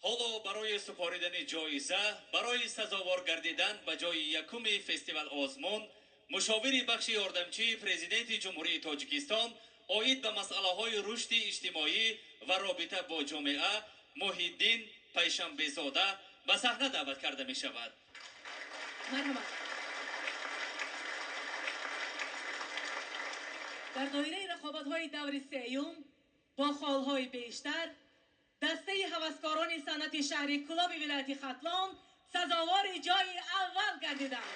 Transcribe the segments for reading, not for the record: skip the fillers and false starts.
Ҳоло барои супоридани ҷоиза барои сазовор гардидан ба ҷои якуми фестивал озмун мушовири бахши ёрдамчии Президенти Ҷумҳурии Тоҷикистон оид ба масъалаҳои рушди иҷтимоӣ ва робита бо ҷомеа Муҳиддин Пайшанбезода ба саҳна даъват карда мешавад. Марҳамат. Дар доираи рақобатҳои даври сеюм бо холҳои бештар дастаи ҳаваскорони санъати шаҳри Кӯлоби вилояти Хатлон сазовори ҷои аввал гардиданд.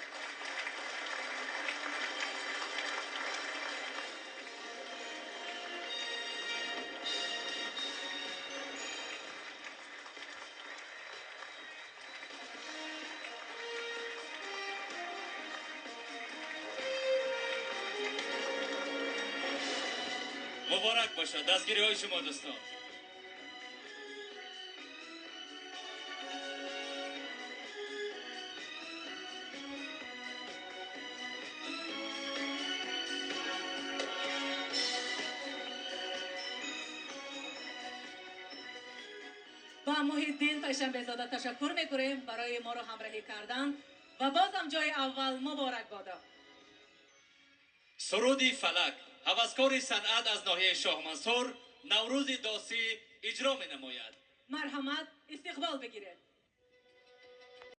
Муборак бошад, дастгириҳои шумо дӯстон. Ба Муҳиддин Пайшанбезода ташаккур мекунем барои моро ҳамроҳӣ кардан ва бозам ҷои аввал муборак бодо. Суруди фалак ҳаваскори санъат аз ноҳияи Шоҳмансур Наврӯзи Досӣ иҷро менамояд. Марҳамат, истиқбол бигиред.